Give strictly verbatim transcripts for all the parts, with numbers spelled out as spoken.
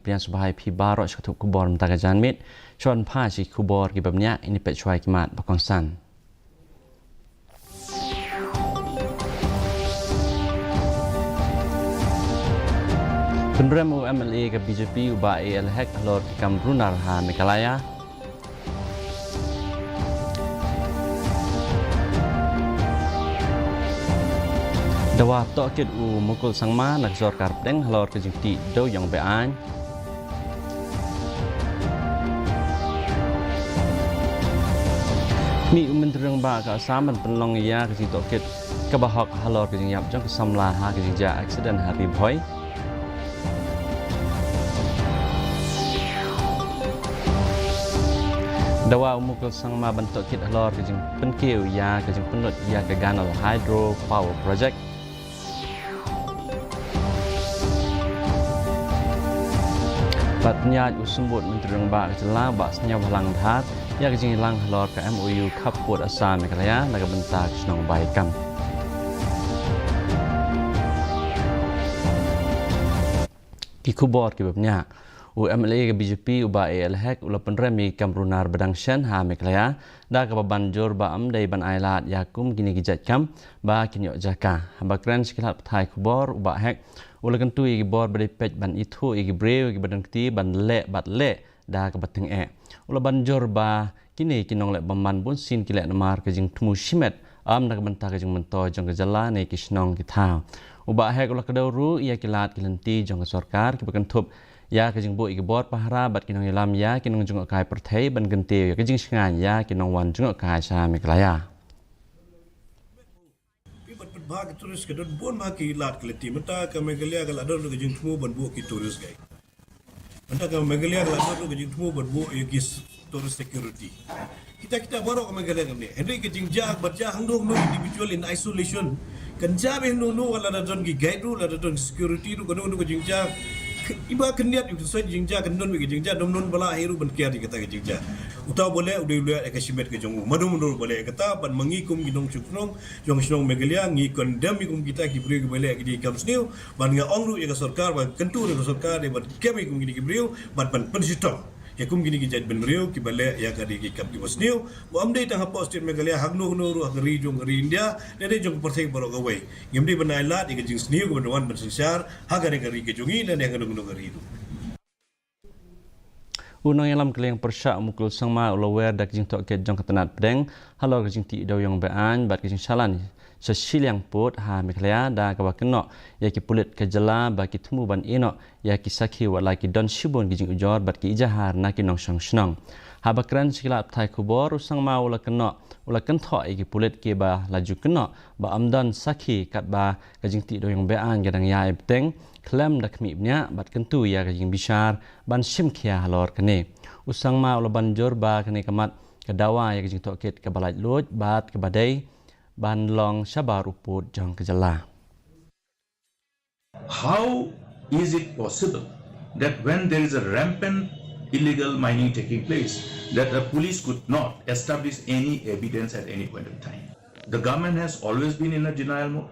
Pdiang sngewbha ïa phi baroh sha ka tup khubor mynta ka janmiet. Shuwa ban phai sha ki khubor kiba bniah, ngin ïa peit shuwa ïa ki mat ba kongsan. Pynrem u M L A ka B J P u Bah A L Hek halor ki kam runar ha Meghalaya. Dawa tohkit u Mukul Sangma na ka sorkar pdeng halor ka jingtih dewïong be-aiñ. Mih u Myntri Rangbah ka Assam ban pynlong ïa ka jingtohkit kaba hok halor ka jingïap jong ka samla ha ka jingjia aksiden ha Ri Bhoi. Dawa u Mukul Sangma ban tohkit halor ka jingpynkiew ïa ka jingpynlut ïa ka Ganal Hydro Power Project. Bad pynïaid u Symbud Myntri Rangbah ka jylla Bah Sniawbhalang Dhar ïa ka jingïalang halor ka M O U khapkut Assam Meghalaya na ka bynta ka shnong ba ïa kam. Ki khubor kiba bniah. U M L A ka B J P u Bah A L Hek u la pynrem ïa ki kam runar ba dang shen ha Meghalaya da kaba ban jur ba ym dei ban ailad ïa kum kine ki jait kam ba kin ïoh jaka. Haba kren sha ki lad pathai khubor u Bah Hek u la kyntu ïa ki bor ba dei peit ban ithuh ïa ki briew kiba don kti ban leh bad leh da kaba tyngeh. U la ban jur ba kine ki nongleh bymman bunsien ki leh namar ka jingthmu shimet, ym na ka bynta ka jingmyntoi jong ka jylla ne ki shnong ki thaw. U Bah Hek u la kdew ruh ïa ki lad ki lynti jong ka sorkar kiba kynthup ïa ka jingbuh ïa ki bor pahara bad ki nongïalam ïa ki nongjngohkai pyrthei ban kyntiew ïa ka jingshngaiñ ïa ki nongwan jngohkai sha Meghalaya. Phi bad pynbha ki tourist ka don bun bha ki lad ki lynti. Mynta ka Meghalaya ka la don ka jingthmu ban buh ki tourist guide. Mynta ka Meghalaya ka la don ka jingthmu ban buh ïa ki s-, tourist security. Kita kita baroh ka Meghalaya ka mne. Hynrei ka jingjia bad jia hangno hangno individual in isolation. Kan jia bha hangno hangno, lada don ki guide ruh, lada don security ruh, kano kano ka jingjia. Iba khyndiat ïa ka jingjia, kan don ka jingjia, dom don ba la hi ruh ban kiar ïa kata ka jingjia. Uta u ba leh u dei u leh ïa ka shimet ka jong u. Mano mano u ba leh ïa kata, bad ma ngi kum ki nongshong shnong jong ka shnong Meghalaya, ngi condemn ïa kum kita ki briew kiba leh ïa ki kam sniew, bad nga ong ruh ïa ka sorkar, bad kyntu ïa ka sorkar, dei ban kem ïa kum kine ki briew, bad ban pynshitom ïa kum kine ki jait bynriew kiba leh ïa ka dei ki kam kiba sniew, ba ym dei tang hapoh state Meghalaya, hangno hangno ruh ha ka ri jong ka ri India, ne dei jong ka pyrthei baroh kawei. Ngim dei ban ailad ïa ka jingsniew kaba wan ban synshar ha ka ri ka ri ka jong ngi, ne dei hangno hangno ka ri ruh. U nongïalam ka liang pyrshah u Mukul Sangma u la wer da ka jingtohkit jong ka tnat pdeng halor ka jingtih dewïong be-aiñ bad ka jingshalan sha shiliang pud ha Meghalaya da kaba kynnoh ïa ki pulit ka jylla ba ki thmu ban ïehnoh ïa ki sakhi wat la ki don shibun ki jingujor bad ki ijahar na ki nongshong shnong. Haba kren sha ki lad pathai khubor u Sangma u la kynnoh, u la kynthoh ïa ki pulit kiba la ju kynnoh ba ym don sakhi katba ka jingtih dewïong be-aiñ ka dang ïaid bteng khlem da khmih bniah bad kyntu ïa ka jingbishar ban shim khia halor kane. U Sangma u la ban jur ba kane ka mat ka dawa ïa ka jingtohkit kaba laitluid bad kaba dei ban long shabar u pud jong ka jylla. How is it possible that when there is a rampant illegal mining taking place, that the police could not establish any evidence at any point of time? The government has always been in a denial mode.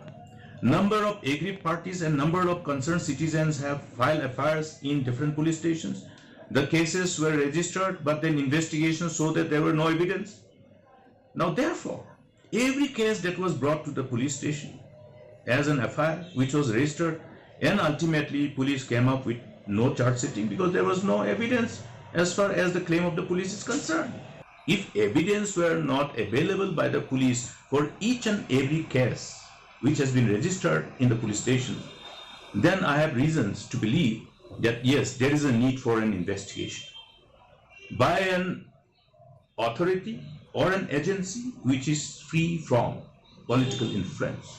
Number of aggrieved parties and number of concerned citizens have filed F I Rs in different police stations. The cases were registered, but then investigations show that there were no evidence. Now, therefore, every case that was brought to the police station as an F I R, which was registered, and ultimately police came up with no charge sheeting because there was no evidence as far as the claim of the police is concerned. If evidence were not available by the police for each and every case which has been registered in the police station, then I have reasons to believe that yes, there is a need for an investigation by an authority or an agency which is free from political influence.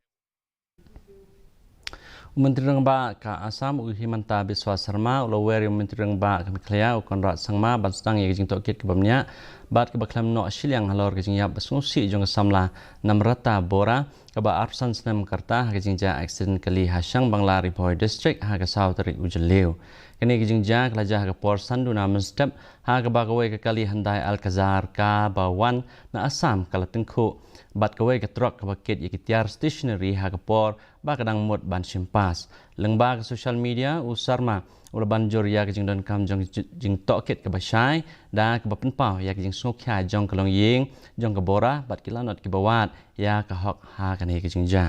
U Myntri Rangbah ka Assam u Himanta Biswa Sarma u la wer ïa u Myntri Rangbah ka Meghalaya u Conrad Sangma ban sdang ïa ka jingtohkit kaba bniah bad kaba khlem noh shiliang halor ka jingïap ba sngewsih jong ka samla Namrata Bora kaba arphew san snem ka rta ha ka jingjia aksiden kali ha Shangbangla, Ri Bhoi District ha ka saw tarik u Jylliew. Kane ka jingjia ka la jia ha ka por san duna mynstep ha kaba kawei ka kali Hyundai Alcazar ka ba wan na Assam ka la tyngkhuh bad kawei ka trok kaba kit ïa ki tiar stationery ha ka por ba ka dang mut ban shim pass. Lyngba ka social media, u Sarma u la ban jur ïa ka jingdonkam jong ka jingtohkit kaba shai da kaba pynpaw ïa ka jingsngewkhia jong ka longïing jong ka Bora bad ki lanot kiba wad ïa ka hok ha kane ka jingjia.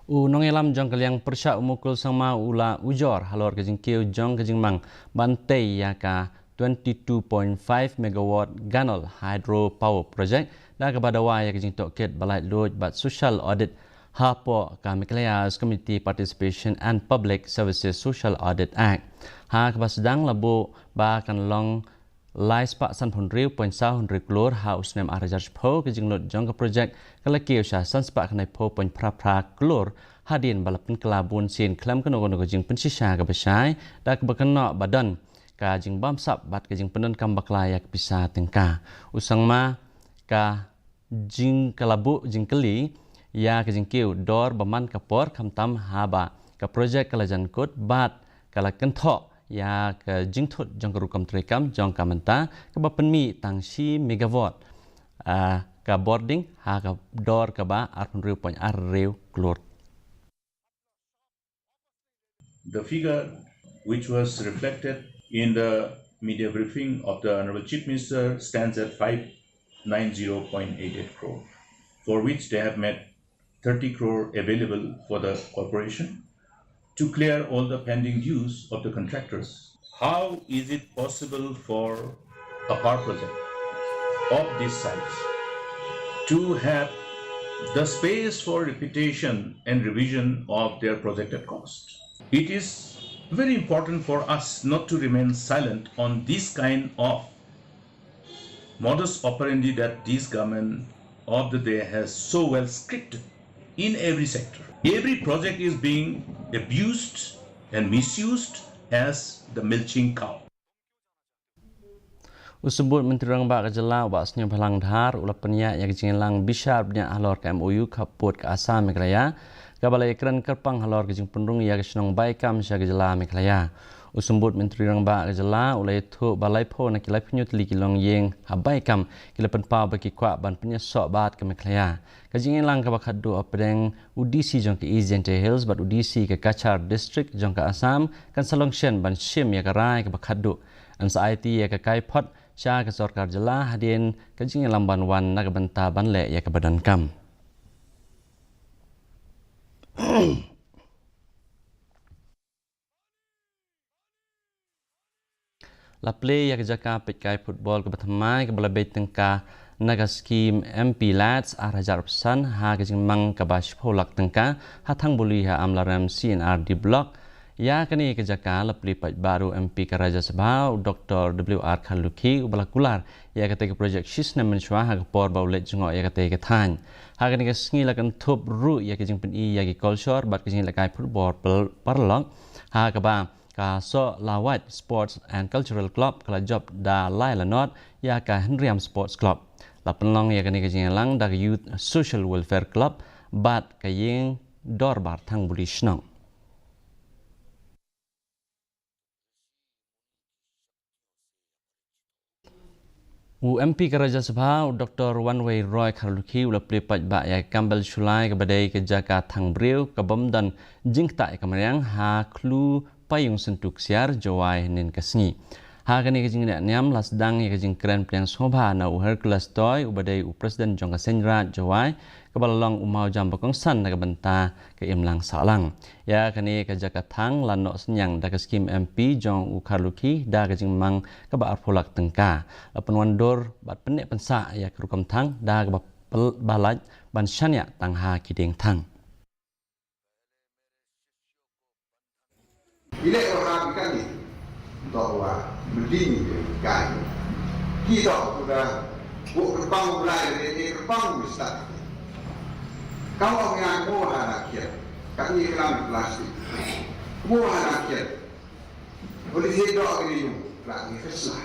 U nongïalam jong ka liang pyrshah u Mukul Sangma u la ujor halor ka jingkiew jong ka jingmang ban tei ïa ka twenty-two point five megawatt Ganol Hydro Power Project da kaba dawa ïa ka jingtohkit ba laitluid bad social audit hapoh ka Meghalaya Community Participation and Public Services Social Audit Act. Ha kaba sdang la buh ba kan long lai spah sanphew hynriew point saw hynriew klur ha u snem ar hajar shiphew. Ka jinglut jong ka projek ka la kiew sha san spah khyndai phew point phra phra klur hadien ba la pynkylla bun sien khlem kano kano ka jingpynshisha kaba shai da kaba kynnoh ba don ka jingbamsap bad ka jingpyndonkam bakla ïa ka pisa tyngka. U Sangma ka jing ka la buh jingkylli ïa ka jingkiew dor ba man ka por khamtam haba ka projek ka la jan kut bad ka la kynthoh ïa ka jingthut jong ka rukom treikam jong ka mynta kaba pynmih tang shi megawatt, ah, ka bording ha ka dor kaba arphew hynriew point ar hynriew klur. The figure which was reflected in the media briefing of the Honorable Chief Minister stands at five nine zero point eight eight crore, for which they have made thirty crore available for the corporation to clear all the pending dues of the contractors. How is it possible for a power project of this size to have the space for repetition and revision of their projected cost? It is very important for us not to remain silent on this kind of modus operandi that this government of the day has so well scripted in every sector. Every project is being abused and misused as the milking cow. U Symbud Myntri Rangbah ka Jylla u Bah Sniawbhalang Dhar u la pynïaid ïa ka jingïalang bishar bniah halor ka M O U khappud ka Assam Meghalaya kaba la ïakren kyrpang halor ka jingpynrung ïa ka shnong Baikam sha ka Jylla Meghalaya. U Symbud Myntri Rangbah ka Jylla u la ïathuh ba laiphew na ki laiphew hynñiew tylli ki longïing ha Baikam ki la pynpaw ba ki kwah ban pynïasoh bad ka Meghalaya. Ka jingïalang kaba khatduh hapdeng u D C jong ka East Jaintia Hills bad u D C ka Cachar District jong ka Assam kan sa long shen ban shim ïa ka rai kaba khatduh. Yn sa aiti ïa ka kaiphod sha ka sorkar jylla hadien ka jingïalang ban wan na ka bynta ban leh ïa kaba donkam. La plie ïa ka jaka peit kai football kaba thymmai kaba la beit tyngka na ka skim M P Lads ar hajar arphew san ha ka jingmang kaba shiphew lak tyngka ha Thangbuli ha Amlarem C and R D Block. Ïa kane ka jaka la plie paidbah ruh M P ka Rajya Sabha u Doctor W R Kharlukhi uba la kular ïa katei ka projek shisnem mynshuwa ha ka por ba u leit jngoh ïa katei ka thaiñ. Ha kane ka sngi la kynthup ruh ïa ka jingpyni ïa ki kolshor bad ka jinglehkai football par-, paralok ha kaba ka Sohlawait Sports and Cultural Club ka la jop da lai la nod ïa ka Hynriam Sports Club. La pynlong ïa kane ka jingïalang da ka Youth Social Welfare Club bad ka ïing dorbar Thangbuli shnong. U M P ka Rajya Sabha u Doctor Wanwei Roy Kharlukhi u la plie paidbah ïa ka Kambel Shullai kaba dei ka jaka thang briew ka bym don jingktah ïa ka mariang ha Khlu Paiung Syntu Ksiar Jowai hynnin ka sngi. Ha kane ka jingleh niam la sdang ïa ka jingkren pdiang sngewbha na u Hercules Toi uba dei u President jong ka Seiñ Raij Jowai kaba la long u mawjam ba kongsan na ka bynta ka imlang sahlang. Ïa kane ka jaka thang la noh synñiang da ka skim M P jong u Kharlukhi da ka jingmang kaba arphew lak tyngka. La pynwandur bad pynneh pynsah ïa ka rukom thang da kaba pynlait ban shaniah tang ha ki dieng thang. Ile wa ha bi kani. Tok wa mending kai. Ki tok uda bu kepang ulai de kepang mista. Kau ngan mo ha na kiat. Kani kelam plastik. Mo ha na kiat. Boleh dia dok ni yung. Lagi keslah.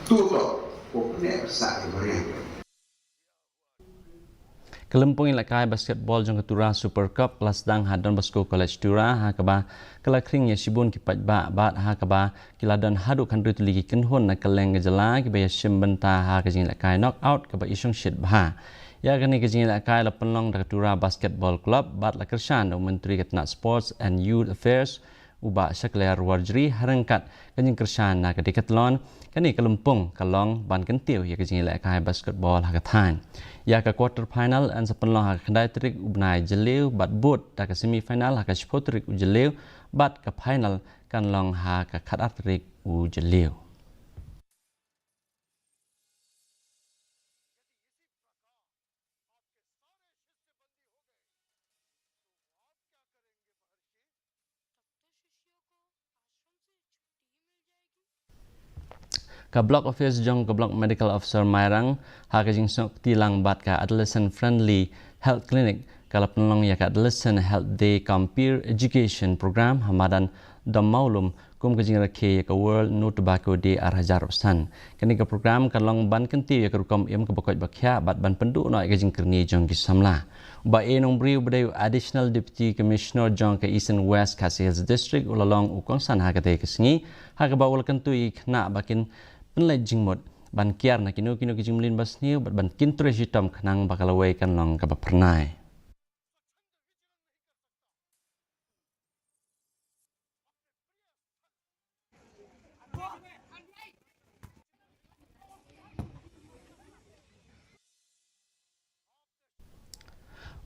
Tutok. Ko ne besar meriang. Ka lympung ïalehkai basketball jong ka Tura Super Cup ka la sdang ha Don Bosco College Tura, ha kaba ka la khring ïa shibun ki paidbah bad ha kaba ki la don haduh khyndai tylli ki kynhun na kylleng ka jylla kiba ïashim bynta ha ka jingïalehkai knockout kaba i shongshit bha. Ïa kane ka jingïalehkai la pynlong da ka Tura Basketball Club bad la kyrshan da u Myntri ka tnat Sports and Youth Affairs, u Bah Shakliar Warjri, ha ryngkat ka jingkyrshan na ka Decathlon. Kane ka lympung ka long ban kyntiew ïa ka jingïalehkai basketball ha ka thaiñ. Ïa ka quarter final yn sa pynlong ha ka khyndai tarik u bnai Jylliew bad bud da ka semi final ha ka shiphew tarik u Jylliew bad ka final kan long ha ka khatar tarik u Jylliew. Ka Block Office jong ka Block Medical Officer Mairang, ha ka jingsnoh kti lang bad ka Adolescent Friendly Health Clinic, ka la pynlong ïa ka Adolescent Health Day cum Peer Education Program ha madan Dom Mawlum, kum ka jingrakhe ïa ka World No Tobacco Day ar hajar arphew san. Kane ka program ka long ban kyntiew ïa ka rukom im kaba koit ba khiah bad ban pynduh noh ïa ka jingkyrni jong ki samla. U Bah A Nongbriew uba dei u Additional Deputy Commissioner jong ka Eastern West Khasi Hills District u la long u kongsan ha katei ka sngi, ha kaba u la kyntu ïa ki khynnah ba kin pynleit jingmut ban kiar na kino kino ki jingmlien basniew bad ban kin trei shitom khnang ba ka lawei kan long kaba phyrnai.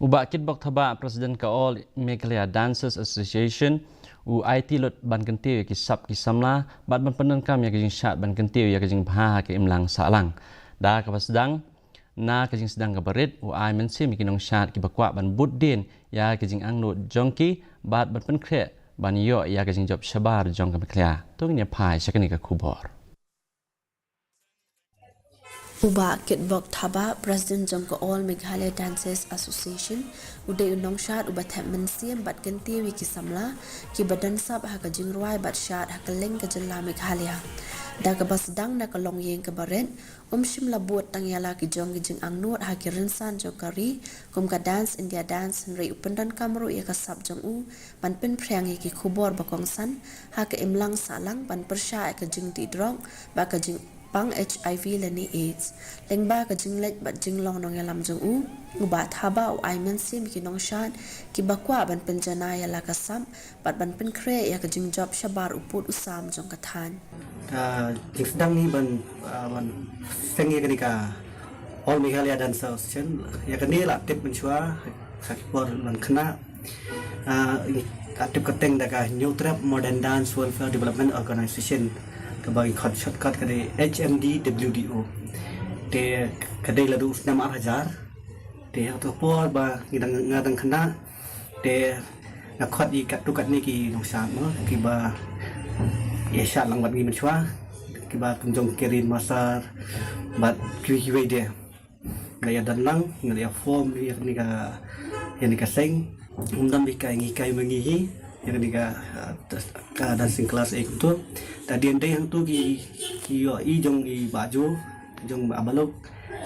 U Bah Kitbok Thabah, President ka All Meghalaya Dancers Association, u aiti lut ban kyntiew ïa ki sap ki samla bad ban pyndonkam ïa ka jingshad ban kyntiew ïa ka jingbha ha ka imlang sahlang. Da kaba sdang na ka jingsdang kaba rit, u ai mynsiem ïa ki nongshad kiba kwah ban bud dien ïa ka jingangnud jong ki bad ban pynkhreh ban ïoh ïa ka jingjop shabar jong ka Meghalaya. To ngin ïa phai sha kane ka khubor. U Bah Kitbok Thabah, President jong ka All Meghalaya Dancers Association, u dei u nongshad uba thep mynsiem bad kyntiew ïa ki samla kiba don sap ha ka jingrwai bad shad ha kylleng ka jylla Meghalaya. Da kaba sdang na ka longïing kaba rit, um shym la bud tang ïa la ki jong ki jingangnud ha ki rynsan jong ka ri kum ka Dance India Dance, hynrei u pyndonkam ruh ïa ka sap jong u ban pynphriang ïa ki khubor ba kongsan ha ka imlang sahlang ban pyrshah ïa ka jingdih drok bad ka jingpang HIV lane AIDS. Lyngba ka jingleit bad jinglong nongïalam jong u, u Bah Thabah u ai mynsiem ïa ki nongshad kiba kwah ban pynjanai ïa la ka sap bad ban pynkhreh ïa ka jingjop shabar u pud u sam jong ka thaiñ. Ka jingsdang ni ban, ah, ban seng ïa kane ka All Meghalaya Dancer Association, ïa kane la tip mynshuwa ha ki por ban khynnah. Ah, la tip kyrteng da ka Hynñiewtrep Modern Dance Welfare Development Organization, kaba ngi khot shortcut ka dei H M D W D O. Te ka dei la du u snem ar hajar. Te ha ka por ba ngi dang, nga dang khynnah, te nga khot ïa katto katne ki nongshad mo, kiba ïa shad lang bad ngi mynshuwa, kiba kum jong Karen Massar bad kiwei kiwei de. Nga ïa don lang, nga ïa form ïa kane ka, ïa kane ka seng. Ym don ba ngi kai, ngi kai ma ngi hi ïa kane ka, ah, ka dancing class eh kumto. Te hadien dei hangto ki, ki ïohi jong i Bah Jo, jong Bah Balok,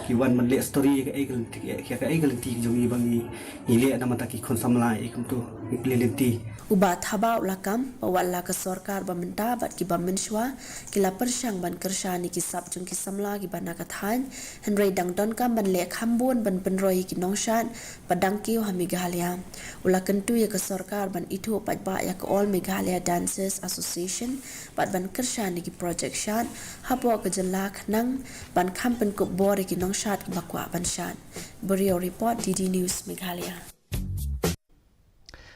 ki wan ban leh story ïa kaei ka lynti, ïa kaei ka lynti jong ngi ba ngi, ngi leh na bynta ki khun samla eh kumto, ngi leh lynti. U Bah Thabah u la kam ba wat la ka sorkar ba mynta bad kiba mynshuwa ki la pyrshang ban kyrshan ïa ki sap jong ki samla kiba na ka thaiñ, hynrei dang donkam ban leh kham bun ban pynroi ïa ki nongshad ba dang kiew ha Meghalaya. U la kyntu ïa ka sorkar ban ithuh paidbah ïa ka All Meghalaya Dancers Association bad ban kyrshan ïa ki projek shad hapoh ka jylla khnang ban kham pynkup bor ïa ki nongshad kiba kwah ban shad. Bureau Report, D D News Meghalaya.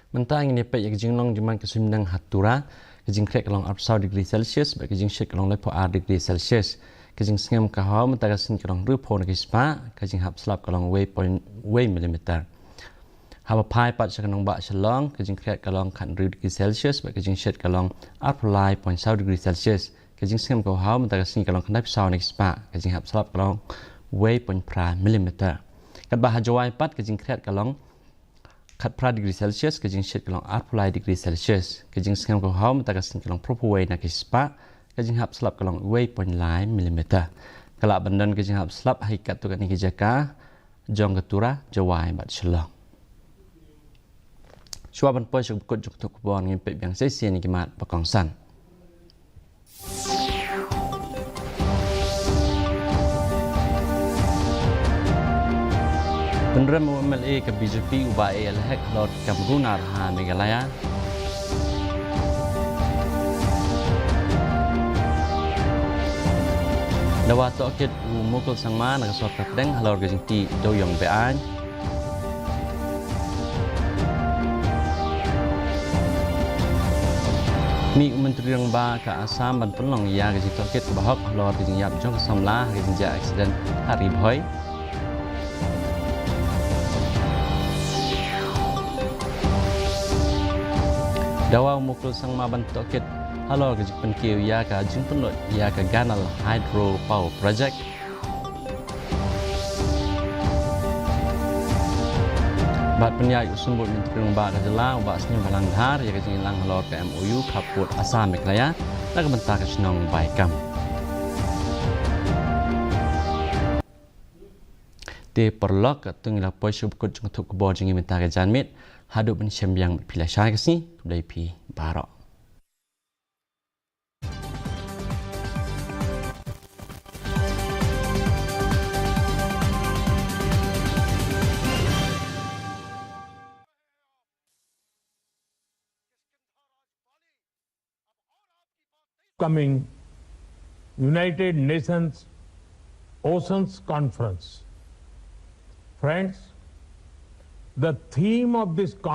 Mynta ngin ïa peit ïa ka jinglong jingman ka suiñbneng ha Tura. Ka jingkhreh ka long arphew saw degree Celsius bad ka jingshit ka long laiphew ar degree Celsius. Ka jingsngem ka haw mynta ka sngi ka long hynriewphew na ki spah, ka jinghap slap ka long wei point wei millimeter. Haba phai pat sha ka nongbah Shillong, ka jingkhreh ka long khathynriew degree Celsius bad ka jingshit ka long arphew lai point saw degree Celsius. Ka jingsngem ka haw mynta ka sngi ka long khyndaiphew saw na ki spah, ka jinghap slap ka long wei point phra millimeter. Katba ha Jowai pat ka jingkhreh ka long khatphra degree Celsius, ka jingshit ka long arphew lai degree Celsius. Ka jingsngem ka haw mynta ka sngi ka long phraphew wei na ki spah, ka jinghap slap ka long wei point lai millimeter. Ka lah ban don ka jinghap slap ha ki katto katne ki jaka jong ka Tura, Jowai bad Shillong. Shuwa ban poi sha ka kut jong ka thup khubor, ngin peit biang shisien ïa ki mat ba kongsan. Pynrem u M L A ka B J P u Bah A L Hek halor ki kam runar ha Meghalaya. Dawa tohkit u Mukul Sangma na ka sorkar pdeng halor ka jingtih dewïong be-aiñ. Mih u Myntri Rangbah ka Assam ban pynlong ïa ka jingtohkit kaba hok halor ka jingïap jong ka samla ha ka jingjia aksiden ha Ri Bhoi. Dawa u Mukul Sangma ban tohkit halor ka jingpynkiew ïa ka jingpynlut ïa ka Ganal Hydro Power Project. Bad pynïaid u Symbud Myntri Rangbah ka jylla u Bah Sniawbhalang Dhar ïa ka jingïalang halor ka M O U khappud Assam Meghalaya na ka bynta ka shnong Baikam. Te paralok, katto ngi la poi sha ka kut jong ka thup khubor jong ngi mynta ka janmiet. Haduh ban ïashem biang bad phi lashai ka sngi, khublei phi baroh. Coming United Nations Oceans Conference. Friends, the theme of this conference